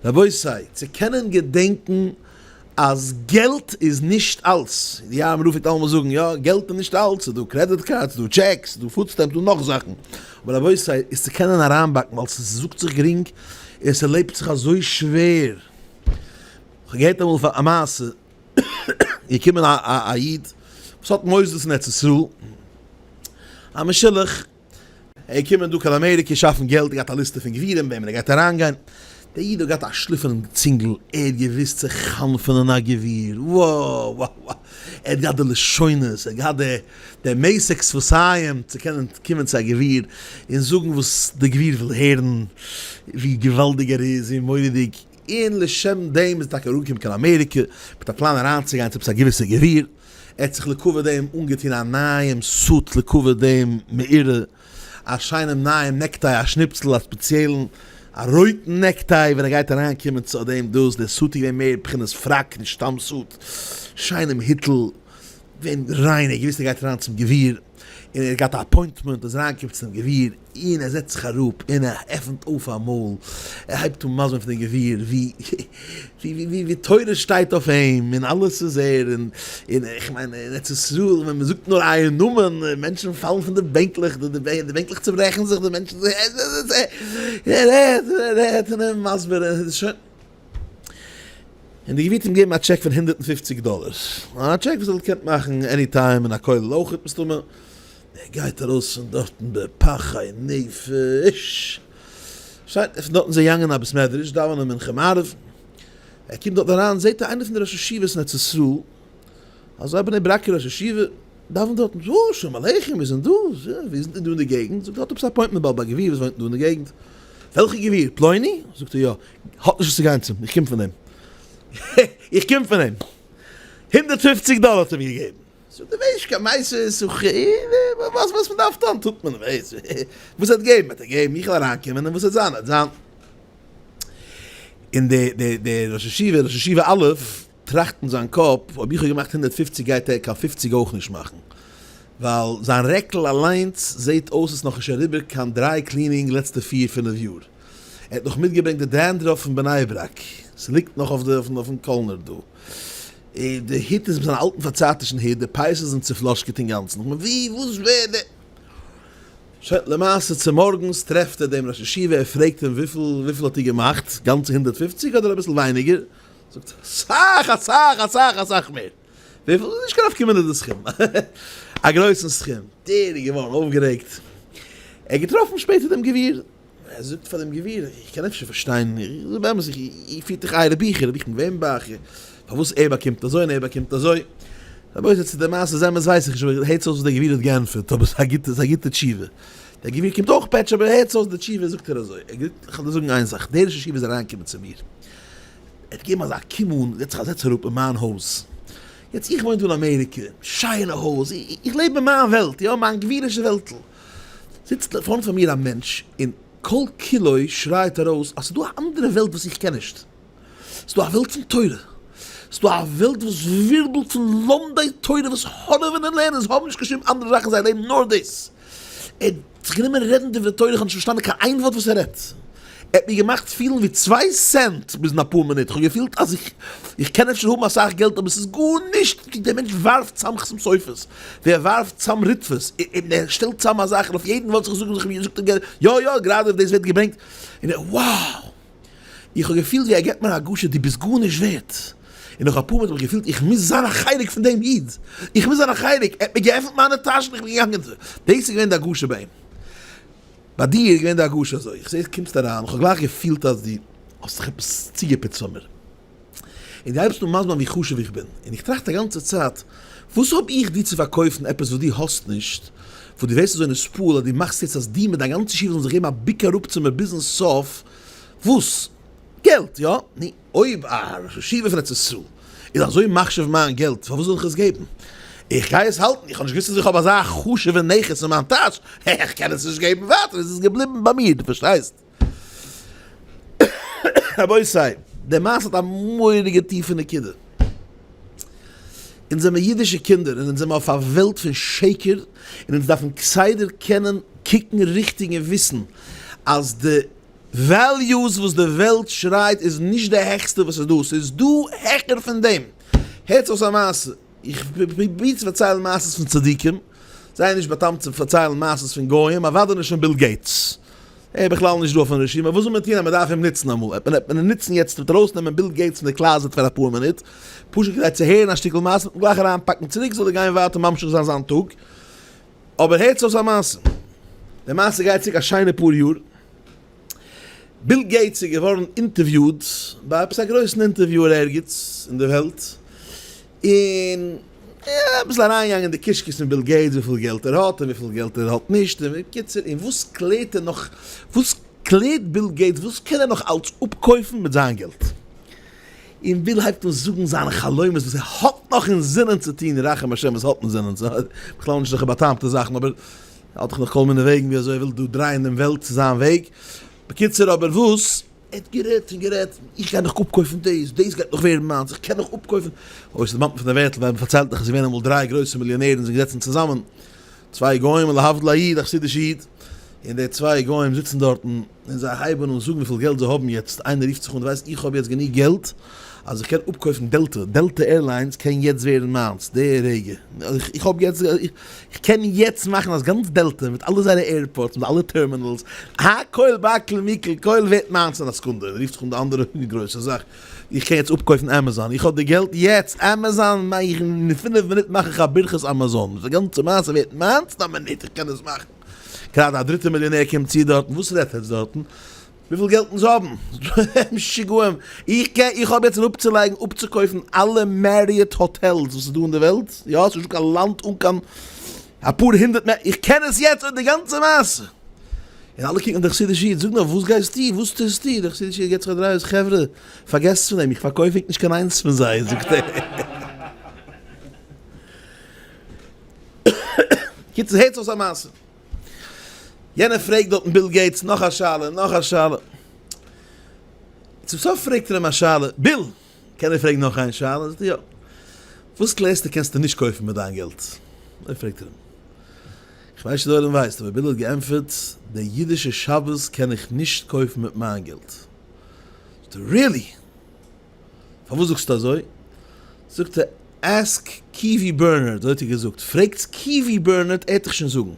רבותי, צו קענען געדענקן אז געלט איז נישט אלס, די יארמער רב פלעגט אלעמאל זאגן, יא, געלט איז נישט אלס, ס'איז דא credit cards, ס'איז דא טשעקס, ס'איז דא food stamps, ס'איז דא נאך זאכן, אבער רבותי, איז צו קענען אריינבאקן, ווייל ס'זאגט זיך גרינג און ס'לעבט זיך אזוי שווער. כ'האב געהערט אמאל פאר א מעשה, געקומען א איד וואס האט מוסדות אין ארץ ישראל, א משולח, ער איז געקומען דא קיין אמעריקע שאפן געלט, ער האט געהאט א ליסטע פון גבירים וועמען ער גייט אריינגיין, דער איד האט געהאט א שליפענעם צינגל, ער האט געוואוסט צו חנפ'ענען א גביר, וואו וואו וואו, ער האט געהאט די לשונות, ער האט געהאט די די מתק שפתיים צו קענען קומען צו א גביר און זאגן וואס דער גביר וויל הערן, ווי געוואלדיג ער איז, ווי מורא'דיג, און לשם דעם איז ער טאקע אראפגעקומען קיין אמעריקע, מיט א פלאן אריינצוגיין צו עפעס א געוויסע גביר. ער האט זיך לכבוד דעם אנגעטון א נייעם suit לכבוד דעם מאורע, א שיינעם נייעם נעקטיי, א שניפסל, א ספעציעלן א רויטן נעקטיי ווען ער גייט אריין קומען צו דעם דאס, דער suit איז געווען מער בחינת פראק נישט סתם suit, שיינעם היטל, געווען ריין, ער האט געוואוסט ער גייט אריין צום גביר, און ער האט געהאט א appointment, ער איז אריינגעקומען צום גביר, און ער זעצט זיך אראפ און ער עפנט אויף א מויל, ער הייבט אן מסביר פאר דעם גביר ווי ווי ווי תורה שטייט אויף אים און אלעס איז ער, און און איך מיין אין ארץ ישראל ווען מען זאגט נאר אייער נאמען מענטשן פאלן פון די בענקלעך, די די בענקלעך צוברעכן זיך, די מענטשן ער רעדט און ער רעדט און ער מסביר און שוין. און די גביר האט אים געגעבן א טשעק פון 150 דאלער, א טשעק וואס ער וואלט געקענט מאכן any time אין א כולל אויכעט מסתמא. ער גייט ארויס פון דארטן בפחי נפש, שטייט פון דארטן זיי געגאנגען א בית מדרש דאווענען מנחה מעריב, ער קומט דארט אריין זעט ער איינער פון די ראש ישיבות אין ארץ ישראל, אזא בני ברק'ער ראש ישיבה, דאווענט דארטן, אה שלום עליכם ווי זענט דא, ווי זענט איר דא אין די געגנט, זאגט ער האט עפעס א appointment באלד ביי א גביר וואס וואוינט דא אין די געגנט, וועלכע גביר? פלוני? זאגט ער יא, האט נישט וואס צו גיין צום, איך קום פון אים, איך קום פון אים, 150 דאלער האט ער מיר געגעבן. זאגט ער ווייסט קיין מעשה וואס וואס מען דארף טון טוט מען ווייסט וואס ער האט געגעבן האט ער געגעבן איך וועל אריינקומען און וואס עט זיין עט זיין און די די די ראש ישיבה ראש ישיבה א' טראכט אין זיין קאפ אויב איך האב געמאכט 150 גייט ער קיין 50 אויך נישט מאכן ווייל זיין רעקל אליינס זעהט אויס איז נאכנישט אריבער קיין dry cleaning לעצטע פיר פינעף יאר ער האט נאך מיטגעברענגט די dandruff פון בני ברק ס'ליגט נאך אויף די אויפן קאלנער דא. די היט איז מיט זיין אלטן פארצייטישן היט, די פאות זענען צופלאשקעט אינגאנצן, איך מיין ווי, וואס, ווער, די. שוין, למעשה צומארגנס טרעפט ער דעם ראש ישיבה, ער פרעגט אים וויפיל, וויפיל האט איר געמאכט, גאנצע 150 אדער אביסל ווייניגער? זאגט ער, אסאך, אסאך, אסאך, אסאך מער. וויפיל? נישט קיין נפקא מינה די סכום, א גרויסן סכום. דער איז געווארן אויפגערעגט, ער האט געטראפן שפעטער דעם גביר, ער זאגט פאר דעם גביר, איך קען אפשר פארשטיין, איך זאג באמת, איר פירט דאך אייערע ביכער, אויב איך בין געווען ביי אייך, פארוואס ער באקומט אזוי און ער באקומט אזוי? רבותי, צו די מעשה איז אמת ווייס איך נישט, אבער הערטס אויס וואס דער גביר האט געענטפערט, אבער ס'איז א גוטע, ס'איז א גוטע תשובה. דער גביר קומט אויך פעטש, אבער הערטס אויס די תשובה, זאגט ער אזוי, ער געזאגט, איך וועל דיר זאגן איין זאך, דער ראש ישיבה איז אריינגעקומען צו מיר, ער האט געגעבן אזא קום אן, זעצט זיך א זעץ אראפ אין מיין הויז, יעצט איך וואוין דא אין אמעריקע, שיינע הויז, איך לעב אין מיין וועלט, יא, מיין גבירישע וועלטל, זיצט פארנט פון מיר א מענטש און כל כולו שרייט ארויס אז ס'איז דא א אנדערע וועלט וואס איך קען נישט, ס'איז דא א וועלט פון תורה, ס'איז דא א וועלט וואס ווירבלט פון לומדי תורה וואס הארעווען און לערנען, זיי האבן נישט קיין שום אנדערע זאך אין זייער לעבן נאר דאס. ער האט זיך גענומען רעדן דברי תורה, איך האב נישט פארשטאנען קיין איין ווארט וואס ער רעדט. ער האט מיר געמאכט פילן ווי צוויי סענט ביז אין אפאר מינוט, איך האב געפילט אז איך איך קען אפשר האבן אסאך געלט אבער ס'איז גארנישט, דער מענטש ווארפט צאם חתם סופר'ס, ווי ער ווארפט צאם ריטב"א'ס, און ער שטעלט צאם א זאך און אויף יעדן ווארט זיך זאגן זאגט ער יא יא גראדע דאס ווערט געברענגט, און ער wow! איך האב געפילט ווי ער געבט מיר א הרגשה דו ביסט גארנישט ווערט, און נאך אפאר מינוט האב איך געפילט איך מוז זיין א חלק פון דעם איד, איך מוז זיין א חלק, ער האט מיר געעפנט מיינע טאשן איך בין געגאנגען, דאס איז געווען די הרגשה ביי אים. ביי דיר איז געווען די הרגשה אזוי, איך זעה קומסט אריין, איך האב גלייך געפילט אז דו האסט זיך עפעס צוגעפוצט פאר מיר, און דו הייבסט אן מסביר זיין ווי חשוב איך בין, און איך טראכט א גאנצע צייט, וואס האב איך דיר צו פארקויפן עפעס וואס דו האסט נישט, וואס דו ווערסט אזוי נתפעל אז דו מאכסט יעצט אז דו מיט דיין גאנצע ישיבה זאלן זיך געבן א בוק אראפ צו מיר ביזן סוף, וואס? געלט, יא? נו, אויב א ראש ישיבה פון ארץ ישראל איז אזוי מחשיב מיין געלט, פארוואס זאל איך עס געבן? איך גיי עס האלטן, איך האב נישט געוואוסט אז איך האב אזא חשוב'ע נכס אין מיין טאש, איך קען עס נישט געבן ווייטער, עס איז געבליבן ביי מיר, דו פארשטייסט? רבותי, די מעשה האט א מורא'דיגע טיפע נקודה. אונז זעמיר אידישע קינדער און אונז זעמיר אויף א וועלט פון שקר, און אונז דארפן כסדר קענען קוקן ריכטיג און וויסן אז די. values וואס די וועלט שרייט איז נישט די העכסטע וואס איז דא, ס'איז דא העכער פון דעם. הערטס אויס א מעשה, איך פרוביר צו פארציילן מעשות פון צדיקים, זייער נישט בא'טעמ'ט צו פארציילן מעשות פון גוים, אוודאי נישט פון ביל געיטס, ער איז בכלל נישט דא אויפן רשימה, וואס זאל מען טון אז מען דארף אים נוצן אמאל, וועט מען אים נוצן יעצט מיט ארויסנעמען ביל געיטס פון די closet פאר אפאר מינוט, פשוט כדי צו הערן א שטיקל מעשה, מ'וועט אים גלייך אריינפאקן צוריק זאל ער גיין ווייטער ממשיך זיין זיין טאג. אבער הערטס אויס א מעשה, די מעשה גייט צוריק א שיינע פאר יאר, ביל געיטס איז געווארן אינטערוויוד ביי עפעס א גרויסן interviewer ערגעץ אין די וועלט, און אביסל אריינגעגאנגען אין די קישקעס פון ביל געיטס וויפיל געלט ער האט און וויפיל געלט ער האט נישט, און בקיצור, און וואס קלערט ער נאך, וואס קלערט ביל געיטס וואס קען ער נאך אלץ אפקויפן מיט זיין געלט? און ביל הייבט אן זאגן זיינע חלומות וואס ער האט נאך אינזינען צו טון, רחם השם וואס האט אינזינען, ס'איז בכלל נישט אזעלכע בא'טעמ'טע זאכן, אבער ער האט דאך נאך כל מיני וועגן ווי אזוי ער וויל דא דרייען דעם וועלט צו זיין וועג, בקיצור אבער וואס? ער האט גערעדט און גערעדט, איך גיי נאך אפקויפן דאס, דאס גייט נאך ווערן מיינס, איך קען נאך אפקויפן, אוי ס'דערמאנט מיר פון די ווערטל ווען מ'פארציילט נאך אז ס'איז געווען אמאל דריי גרויסע מיליאנערן זענען געזעצן צוזאמען, צוויי גוים און להבדיל א איד, א חסידישע איד, און די צוויי גוים זיצן דארטן און זיי הייבן אן זאגן וויפיל געלט זיי האבן יעצט, איינער רופט זיך אן, דו ווייסט איך האב יעצט גענוג געלט אז איך קען אפקויפן דעלטא, דעלטא עירליינס קען יעצט ווערן מיינס די רגע, איך האב יעצט, איך קען יעצט מאכן אז גאנץ דעלטא מיט אלע זייערע airports מיט אלע terminals, הכל בכל מכל כל ווערט מיינס אין א סעקונדע, רופט זיך אן די אנדערע גרויסע זאך, איך קען יעצט אפקויפן עמעזאן, איך האב די געלט יעצט, עמעזאן מאך איך אין פינף מינוט מאך איך א ברכת המזון, די גאנצע מעשה ווערט מיינס אין א מינוט, איך קען עס מאכן. גראדע א דריטע מיליאנער קומט צו דארטן, וואס רעדט עטס דארטן? וויפיל געלט אונז האבן? משוגעים, איך קען, איך האב יעצט אראפצולייגן אפצוקויפן אלע מעריאט hotels וואס איז דא אין די וועלט, יא, ס'איז נישטא קיין לאנד אן קיין אפאר הונדערט מער, איך קען עס יעצט אויף די גאנצע מעשה. און אלע קוקן אויף די חסידישע איד, זאג נאר וואס גייסטו, וואס טוסטו? דער חסידישע איד געבט זיך א דריי אויס, חברה, פארגעסטס פון דעם, איך פארקויף ענק נישט קיין איינס פון זיי, זאגט ער. קיצור הערטס אויס א מעשה. יענער פרעגט דארטן ביל געיטס נאך א שאלה און נאך א שאלה. צום סוף פרעגט ער אים א שאלה, ביל, קען איך פרעגן נאך איין שאלה? זאגט ער יא. וואס קלערסטו קענסטו נישט קויפן מיט דיין געלט? אזוי פרעגט ער אים. איך ווייס נישט צו די עולם ווייסט, אבער ביל האט געענטפערט, די אידישע שבת קען איך נישט קויפן מיט מיין געלט. זאגט ער, really? פארוואס זאגסטו אזוי? זאגט ער, ask קיווי בערנארד, אזוי האט ער געזאגט, פרעגטס קיווי בערנארד, ער וועט דיך שוין זאגן.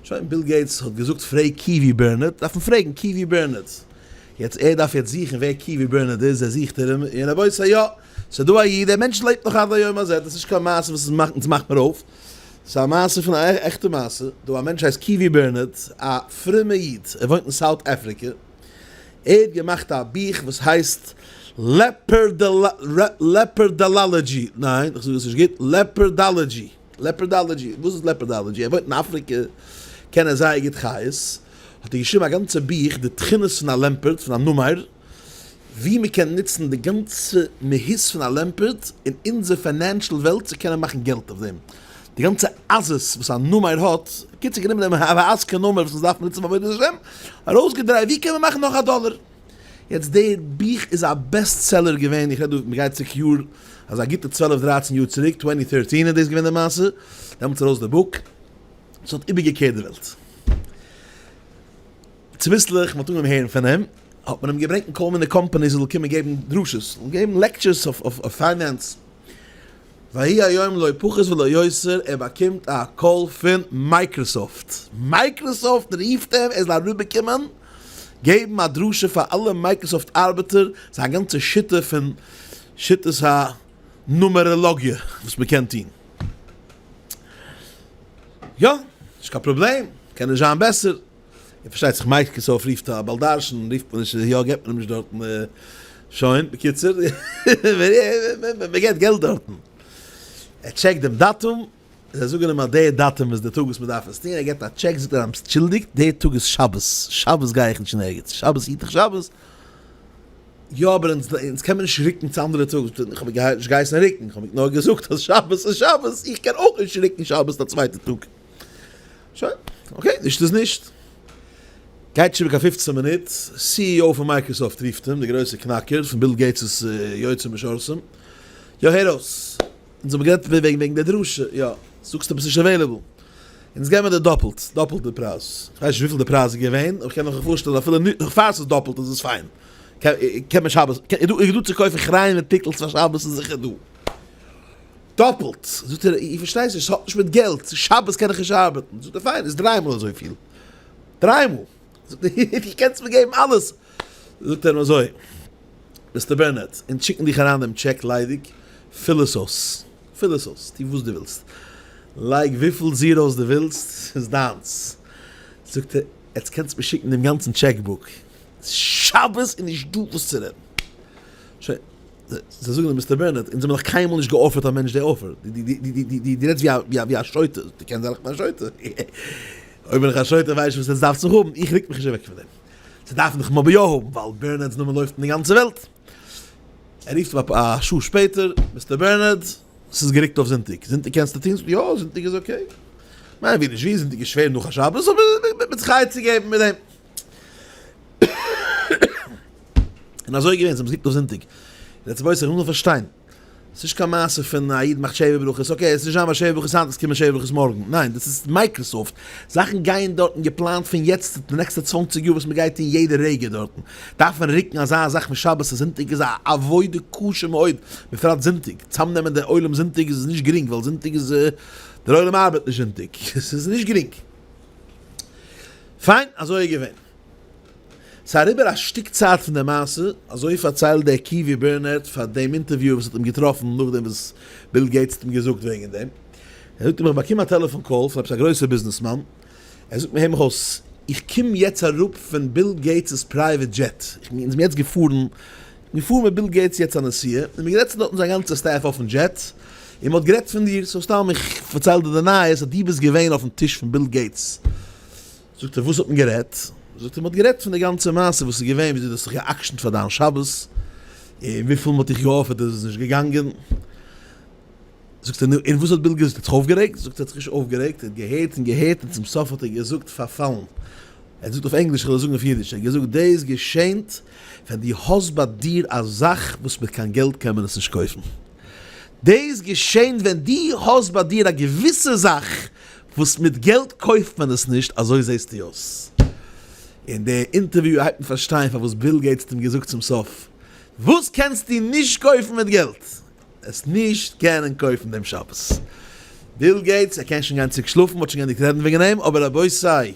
שוין, ביל געיטס האט געזאגט פרעג קיווי בערנארד, דארף מען פרעגן קיווי בערנארד. יעצט ער דארף יעצט זוכן ווער קיווי בערנארד איז, ער זוכט ארום, און רבותי יא, ס'איז דא א איד, דער מענטש לעבט נאך עד היום הזה, דאס איז נישט קיין מעשה וואס אונז מאכט מיר אויף, ס'איז א מעשה פון א עכטע מעשה, דא א מענטש הייסט קיווי בערנארד, א פרומע איד, ער וואוינט אין South Africa, ער האט געמאכט א בוך וואס הייסט leopardology, ניין איך זאג עס נישט גוט, leopardology, leopardology, וואס איז leopardology? ער וואוינט אין אפריקע, קען ער זייער גוט חיות, האט ער געשריבן א גאנצע בוך די תכונות פון א לעמפערט, פון א נמר, ווי מען קען נוצן די גאנצע מהות פון א לעמפערט אין אונזער financial וועלט צו קענען מאכן געלט אויף דעם, די גאנצע עזות וואס א נמר האט, קיצור גענומען דעם העז כנמר וואס אונז דארפן נוצן פאר עבודת השם, ארויסגעדרייט ווי קען מען מאכן נאך א דאלער. יעצט דער בוך איז א best seller געווען, איך רעד דא מען גייט צוריק יאר, אזא גוטע צוועלף דרייצן יאר צוריק, twenty thirteen איז דאס געווען די מעשה, דעמאלטס ארויס די book, ס'האט איבערגעקערט די וועלט. צוביסלעך מ'האט אנגעהויבן הערן פון אים, האט מען אים געברענגט אין כל מיני companies ער זאל קומען געבן דרשות, און געבן lectures אויף finance. ויהי היום לא פחות ולא יותר, ער באקומט א call פון מייקראסאפט, מייקראסאפט רופט אים ער זאל אריבערקומען געבן א דרשה פאר אלע מייקראסאפט ארבעטער, זיין גאנצע שיטה פון שיטת הנומעראלאגיע וואס מ'קען טון. יא, נישט קיין פראבלעם, קען נישט זיין בעסער. און פארשטייט זיך מייקראסאפט רופט א בעל דרשן רופט מען נישט יא געבט מען אים נישט דארטן שוין בקיצור מען געבט געלט דארטן ער טשעקט דעם דאטום זיי זאגן אים אז די דאטום איז די טאג וואס מען דארף עס טון ער געבט א check זאגט ער אנטשולדיגט די טאג איז שבת שבת גיי איך נישט אין ערגעץ שבת היט איך שבת יא אבער אונז אונז קען מען נישט רוקן צו אנדערע טאג איך האב נישט געהייסן רוקן איך האב נאר געזאגט אז שבת איז שבת איך קען אויך נישט רוקן שבת א צווייטע טאג. שוין, okay, נישט איז נישט. גייט שוין קיין פופצן מינוט, CEO פון מייקראסאפט רופט אים, די גרויסע קנאקער פון ביל געיטס'ס יועצים משרתים, יא הער אויס, אונז האבן גערעדט וועגן וועגן די דרשה, יא, זאגסט עפעס נישט available. אונז געבן מיר דיר דאפלט, דאפלט די פרייז. איך ווייס נישט וויפיל די פרייז איז געווען, אבער איך קען מיך פארשטעלן אפילו נאך פאר ס'איז דאפלט איז עס פיין. קען מען שבת, איז דא צו קויפן חריין מיט פיקלס פאר שבת איז זיכער דא. דאפלט! זאגט ער, איך פארשטיי נישט, ס'האט נישט מיט געלט, שבת קען איך נישט ארבעטן. זאגט ער, פיין, איז דריי מאל אזויפיל. דריי מאל! זאגט ער, דו קענסט מיר געבן אלעס. זאגט ער אים אזוי, Mister בערנארד, אונז שיקן דיך אריין דעם טשעק ליידיג, פיל עס אויס. פיל עס אויס, טו וואס דו ווילסט. לייג וויפיל zeros דו ווילסט, ס'איז דיינס. זאגט ער, עטס קענטס מיר שיקן דעם גאנצן check book. שבת איז נישט דא וואס צו רעדן. שוין, זיי זאגן אים Mister בערנארד, אונז האבן נאך קיינמאל נישט גע offer ט א מענטש די offer. דו רעדסט ווי א שוטה. דו קענסט זיין איך בין א שוטה. אויב בין איך א שוטה ווייס איך וואס עטס דארפטס מיך האבן. איך רוק מיך נישט אוועק פון דעם. זיי דארפן דיך אבער יא האבן, ווייל בערנארד'ס נאמען לויפט אין די גאנצע וועלט. ער רופט אים אפ א שעה שפעטער, Mister בערנארד, ס'איז גערוקט אויף זונטאג. זונטאג קענסטו טון? זאגט ער, יא, זונטאג איז okay. מיין ווי נישט ווי, זונטאג איז שווער נאך א שבת, אבער מ'וועט זיך עצה געבן מיט דעם. און אזוי איז געווען, זיי האבן עס גערוקט אויף זונטאג. יעצט רבותי, איך וויל נאר פארשטיין, ס'איז נישט קיין מעשה פון א איד מאכט שבע ברכות, okay, עס איז נישט זיין ביי שבע ברכות היינט, עס קומען שבע ברכות מארגן. ניין, דאס איז מייקראסאפט. זאכן גייען דארטן געפלאנט פון יעצט די נעקסטע צוואנציג יאר וואס מען גייט טון יעדע רגע דארטן. דארף מען רוקן אזא זאך פון שבת צו זונטאג איז א עבודה קשה מאוד, בפרט זונטאג. צאמנעמען די עולם זונטאג איז נישט גרינג, ווייל זונטאג איז דער עולם ארבעט נישט זונטאג. ס'איז נישט גרינג. פיין, אזוי איז געווען. ס'איז אריבער א שטיק צייט פון די מעשה, אזוי פארציילט דער קיווי בערנארד פאר דעם אינטערוויוער וואס האט אים געטראפן נאכדעם וואס ביל געיטס האט אים געזאגט וועגן דעם. ער זאגט אים איך באקום א טעלעפאן call פון עפעס א גרויסער ביזנעסמאן, ער זאגט מיר הער מיך אויס, איך קום יעצט אראפ פון ביל געיטס'ס private jet, איך בין אונז יעצט געפארן, געפארן מיט ביל געיטס יעצט א נסיעה, און מיר געזעצן דארטן זיין גאנצע staff אויפן jet, און מ'האט גערעדט פון דיר, so סתם איך פארצייל דיר די נייעס אז דו ביסט געווען אויפן טיש פון ביל געיטס. זאגט ער וואס האט מען גערעדט? זאגט ער מען האט גערעדט פון די גאנצע מעשה וואס איז געווען וויאזוי דו האסט זיך גע'עקשנ'ט פאר דיין שבת, און וויפיל מען האט דיך גע offer ט איז עס נישט געגאנגען. זאגט ער נו און וואס האט ביל געזאגט? ער האט זיך אויפגערעגט? זאגט ער האט זיך נישט אויפגערעגט, ער האט געהערט און געהערט און צום סוף האט ער געזאגט פארפאלן. ער האט געזאגט אויף ענגליש, איך וועל עס זאגן אויף אידיש, ער האט געזאגט דאס געשענט ווען דו האסט ביי דיר א זאך וואס מיט קיין געלט קען מען עס נישט קויפן. דאס געשענט ווען דו האסט ביי דיר א געוויסע זאך וואס מיט געלט קויפט מען עס נישט, אזוי זעסטו אויס. און די אינטערוויו הייבט מען פארשטיין פארוואס ביל געיטס האט אים געזאגט צום סוף, וואס קענסטו נישט קויפן מיט געלט? עס נישט קענען קויפן דעם שבת. ביל געיטס, ער קען שוין גיין צוריק שלאפן, מ'האט שוין געענדיגט רעדן וועגן אים, אבער רבותי,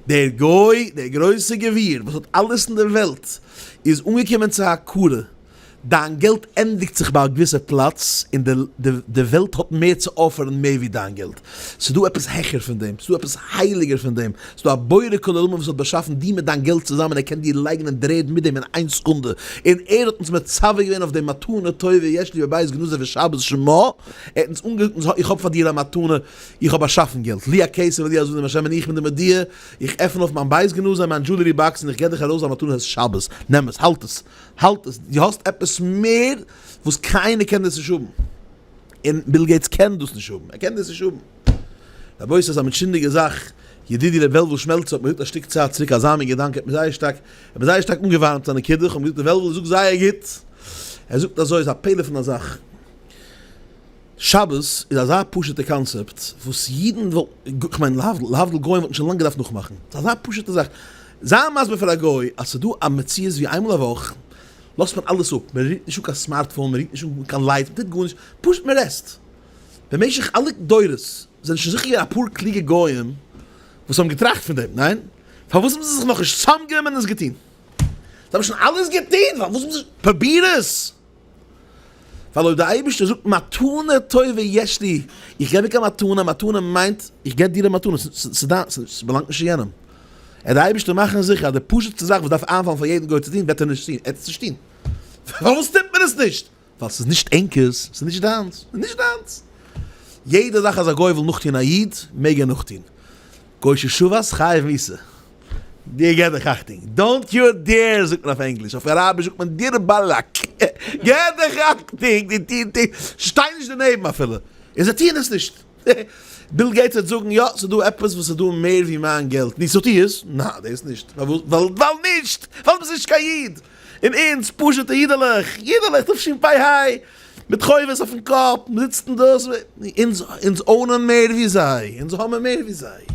דער גוי, דער גרויסער גביר וואס האט אלעס אין דער וועלט, איז אנגעקומען צו הכרה, דיין געלט ענדיגט זיך ביי א געוויסע פלאץ, און די די וועלט האט מער צו offer ן מער ווי דיין געלט. ס'איז דא עפעס העכער פון דעם, ס'איז דא עפעס הייליגער פון דעם, ס'איז דא א בורא כל עולמים וואס האט באשאפן דיר מיט דיין געלט צוזאמען, ער קען דיר לייגן אין דר'ערד מיט דעם אין איין סעקונדע, און ער האט אונז מצווה געווען אויף דעם מתנה טובה יש לי בבית גנזי ושבת שמה, ער האט אונז אנגעזאגט איך האב פאר דיר א מתנה, איך האב באשאפן געלט, לי הכסף ולי הזהב נאום השם און איך בין די מודיע, איך עפן אויף מיין בית גנזי, מיין jewelry box און איך געב דיך ארויס א מתנה שבת, נעם עס, האלט עס, האלט עס, דו האסט עפעס מער וואס קיינער קען דאס נישט האבן, און ביל געיטס קען דאס נישט האבן, ער קען דאס נישט האבן. רבותי ס'איז א משונה'דיגע זאך, ידידי ר' וועלוול שמעלצער האט מיר געזאגט א שטיק צייט צוריק אזא מין געדאנק, ער האט מיר זייער שטארק, ער האט מיר זייער שטארק אנגעווארעמט א נקודה, איך האב אים געזאגט ר' וועלוול איר זאגט זייער גוט, ער זאגט אזוי, ס'איז א פלא פון א זאך, שבת איז אזא פשוט'ע קאנצעפט וואס אידן וואלטן, כ'מיין להבדיל, להבדיל גוים וואלטן שוין לאנג געדארפט נאכמאכן, ס'איז אזא פשוט'ע זאך, זיי מסביר פאר א גוי אז ס'איז דא א מציאות ווי איינמאל א וואך לאזט מען אלעס אפ, מען רירט נישט אן קיין smartphone, מען רירט נישט אן קיין light, מען טוט גארנישט, פשוט מען rest. במשך אלע דורות זענען שוין זיכער געווען אפאר קלוגע גוים וואס האבן געטראכט פון דעם, ניין? פארוואס האבן זיי זיך נאכנישט צוזאמגענומען און עס געטון? זיי האבן שוין אלעס געטון, פארוואס האבן זיי נישט, פרוביר עס! ווייל אויב דער אייבערשטער זאגט מתנה טובה יש לי, איך געב דיך א מתנה, מתנה מיינט איך געב דיר א מתנה, ס'איז דיינס, ס'באלאנגט נישט צו יענעם. ער דער אייבערשטער מאכן זיכער אז די פשוט'סטע זאך וואס דארף איינפאלן פאר יעדן גוי צו טון וועט ער נישט טון, ער וועט עס נישט טון. פארוואס טוט מען עס נישט? ווייל ס'איז נישט ענקערס, ס'איז נישט דיינס, ס'איז נישט דיינס. יעדע זאך אז א גוי וויל נאכטון א איד, מעג ער נאכטון. גוי ששבת חייב מיתה. דיר געב דיך אכטונג. Don't you dare זאגט מען אויף ענגליש, אויף אראביש זאגט מען דיר באלאק. געב דיך אכטונג, די טוהן טוהן, שטיי נישט דערנעבן אפילו. און זיי טוען עס נישט. ביל געיטס וועט זאגן יא, ס'איז דא עפעס וואס איז דא מער ווי מיין געלט. נו, so טוה עס. ניין, דאס נישט. פארוואס? ווייל ווייל נישט! ווייל דו ביסט נישט קיין איד! און אונז, פשוט'ע אידעלעך, אידעלעך תשפ ה! מיט חובות אויפן קאפ, מ'זיצט אין דאס, אונז אונז own ען מער ווי זיי, אונז האבן מער ווי זיי.